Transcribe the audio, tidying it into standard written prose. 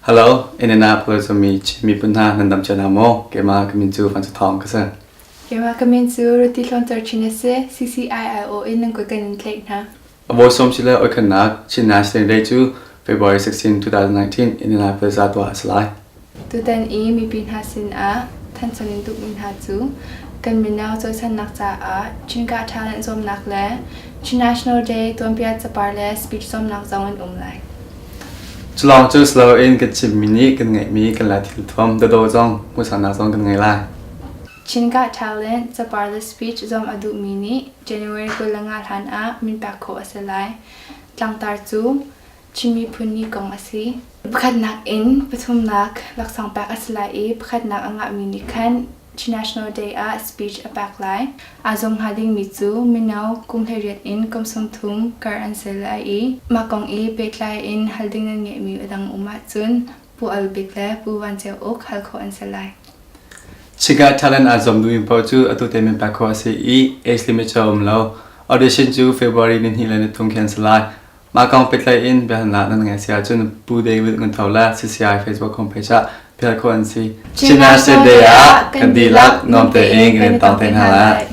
Hello, Indianapolis ummi Chin miphun hna nan dam cio hna maw? Keimah ka min cu Van Thawng ka si. Keimah ka min cu Ruti Hlawnter Chin a si. CCIIO in nan kut kan in tlaih hna. A bawi sawm si le oikhannak Chin National Day cu February 16, 2019 Indianapolis ah tuah a si lai. Tutan i mipi hna sinah thancho in duhmi hna cu kan mino cawisannak caah Chin Got Talent zuamnak le Chin National Day tuanbia capar le speech zuamnak zong an um lai. Culawng cu si loin kan chimmi nih kan ngeihmi kan Lai thil thuam dawdawh zong hmuhsaknak zong kan ngei lai. Chin Got Talent capar le speech zuam a duhmi nih January 25 hlan ah min pek khawh a si lai. Tlangtar cu Chin Miphun Ni kong a si. Pakhatnak in pathumnak laksawng pek a si lai i pakhatnak a ngahmi nih khan Chin National Day ah speech a pek lai. Aa zuam hnga dingmi cu mino kum 18 in kum 30 kar an si lai i mah kong i pehtlai in hal ding nan ngeihmi a dang um ahcun Pu Al Bik le Pu Van Ceu Uk hal khawh an si lai. Chiga talent aa zuam duhmi paoh cu atu te min pek khawh a si i age limit cu a um lo. Audition cu February ni hnih le ni thum khi an si lai. Mah kong pehtlaih in biahalnak nan ngeih si ahcun Pu David Ngun Tho le CCI Facebook homepage ah pial khawh an si. Chin National Day ah kan dihlak nuam tein kan in tong te hna lai.